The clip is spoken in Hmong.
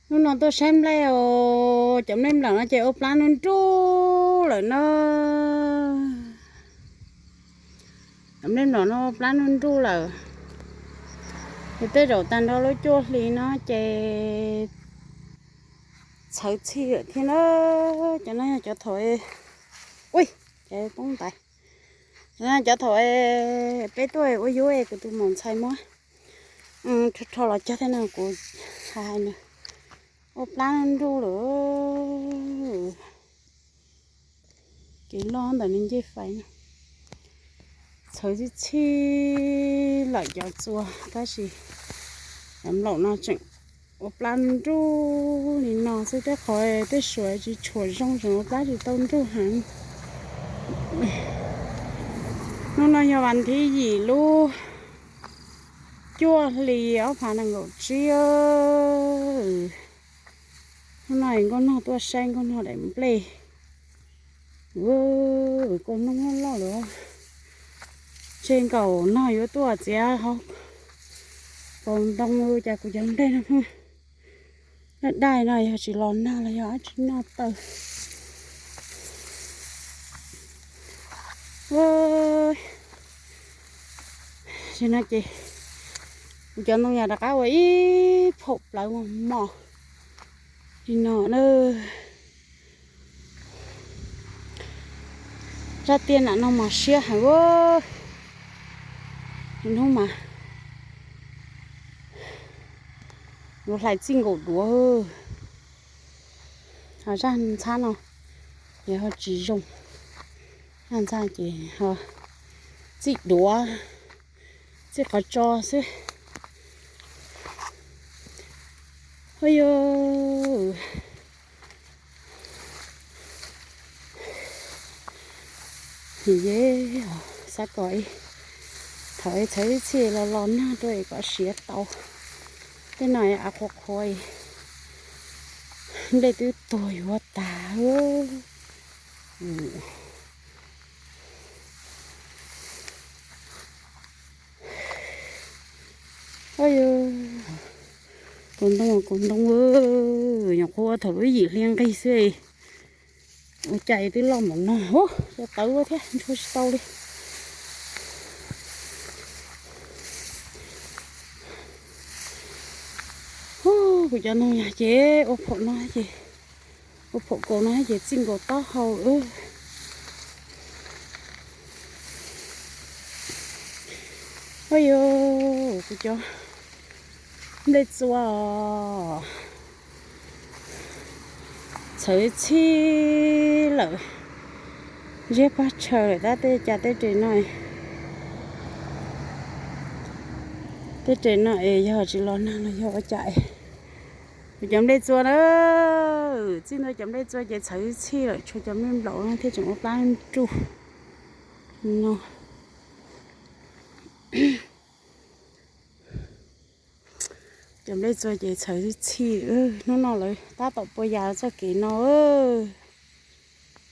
Hnub no tuaj saib nplej os, cov nplej nplaum no ces ua plab nruj nruj lawm no. Cov nplej nplaum no ua plab nruj nruj lawm. Ces tej zaum tag nrho lub cuaj hli no ces txhawv txhij lawm thiab na. Cov no yog cov thaum, ui, cov poob ntais. Cov thaum peb tuaj ua yub es kuv tus maum ntxhais muab rho rho los cog thiab no kuv hais nws. Ua plab nruj lawm. Kev loj ntawm nws ncej fais no. Txhawv txhij txhij lawm cov txua tab sis cov nplaum no tseem ua plab nruj li no xwb, tej qhov tej suav tsis tshuam zoo, tseem ua plab tsis tau nruj heev. Hnub no yog vas thib yim lub cuaj hli ob phav nees nkaum tsib. Hnub no nkauj nog tuaj saib nkauj nog daim nplej. Kua noog loj loj lawm. Tseg nkaum no yuav tuaj txiav hauv paus ntoo, cas kuv cov nplej no daj daj no yog tsis los nag los yog dab tsi noj tawm. Tam no ces kuv cov ntoo yog rov qab ua ib phaum plawv mos mos li no na. Zaj tiaj nam no mas siab heev. Hnub mas yuav hlais txij nkaum duav. Ho zaj ntxhab no ces ho tsis zoo. Zaj ntxhab ces ho txij duav, txij qhov tso xwb. Ua yus, xav kom thaum txhawv txhij los los nag rau es kom siav tau. Tej no av qhuav qhuav, nplej twb tuag yuav tag. Kaus ntoo, kaus ntoo, nyuam qhuav ua thaum lub yim hli nqig xwb, ua cas twb loj npaum no, cov tawv ua thiab ntshua tsis tau li. Kuv cov ntoo yog ces ua phaum no ces, ua phaum kaus no ces txij nkaus taub hau. Ua yus, kuv cov nplej txua txhawv txhij lawm, ziab pab tshaw lawm tab tej cas tej res no, tej res no es yog tsis los nag los yog ua cas. Kuv cov nplej txua na, txij ntua cov nplej txua ces txhawv txhij lawm, tshuav cov nplej nplaum no thiaj tseem ua plab nruj no. Cov nplej txua ces txhawv txhij. Hnub no lawv tab tom pua yas txoj kev no.